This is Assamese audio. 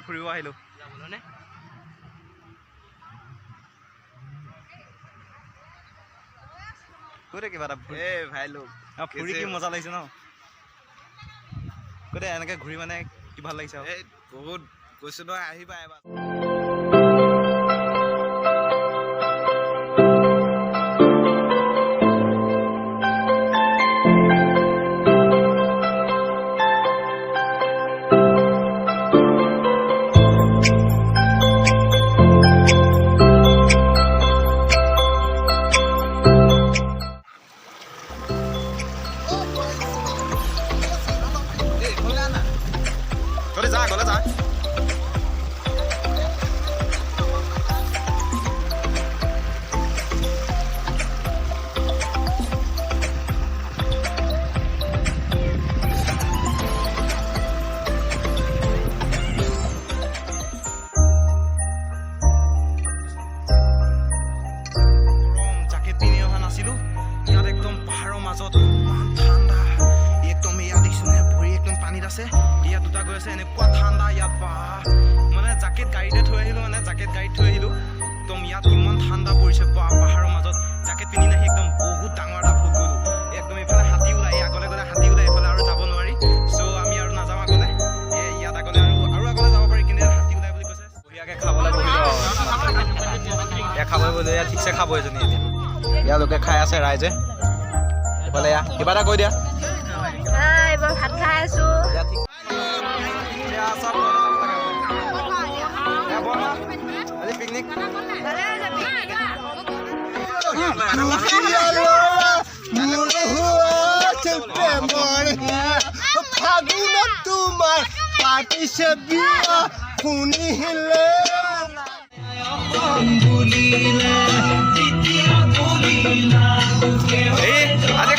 ফুৰিব আহিলোঁ। কৈ দে কিবা এটা। এ ভাই লোক। ফুৰি কি মজা লাগিছে ন? কৈ দে, এনেকৈ ঘূৰি মানে কি ভাল লাগিছে আৰু। এই বহুত কৈছো নহয়, আহিবা এবাৰ। তহঁতি যা, গ'লে যা। গৰম, জাকেট পিন্ধি অহা নাছিলোঁ। ইয়াত একদম পাহাৰৰ মাজত ইমান ঠাণ্ডা একদম। এয়া দেখিছেনে, ভৰি একদম পানীত আছে। ইয়াত দুটা গৈ আছে। এনেকুৱা ঠাণ্ডা ইয়াত, বা মানে জাকেট গাড়ীতে থৈ আহিলোঁ, মানে জাকেট গাড়ীত থৈ আহিলোঁ। একদম ইয়াত ইমান ঠাণ্ডা পৰিছে বা, পাহাৰৰ মাজত জাকেট পিন্ধি নাহি একদম বহুত ডাঙৰ এটা ভুল কৰিলোঁ। একদম এইফালে হাতী ওলাই, এই আগলৈ গ'লে হাতী ওলাই, এইফালে আৰু যাব নোৱাৰি। চ' আমি আৰু নাযাওঁ আগলৈ। এই ইয়াত আগলৈ আৰু আগলৈ যাব পাৰি, কিন্তু ইয়াত হাতী ওলাই বুলি কৈছে। বঢ়িয়াকৈ খাবলৈ বহিলোঁ আৰু। এয়া খাবলৈ বহিলোঁ, এয়া ঠিকছে খাব এজনী এতিয়া। ইয়ালোকে খাই আছে ৰাইজে। এইফালে এয়া, কিবা এটা কৈ দিয়া। এইবাৰ ভাত খাই আছো। এয়া ঠিক, এয়া চব ঘৰলৈ যাব লাগে। এয়া বৰ্মা, আজি পিকনিক। ভালে হৈছে পিকনিক। দুখীয়া ল'ৰা মোৰ হোৱাছে প্ৰেমৰ হিয়া, ফাগুনত তোমাৰ পাতিছে বিয়া শুনিলে। এই আজি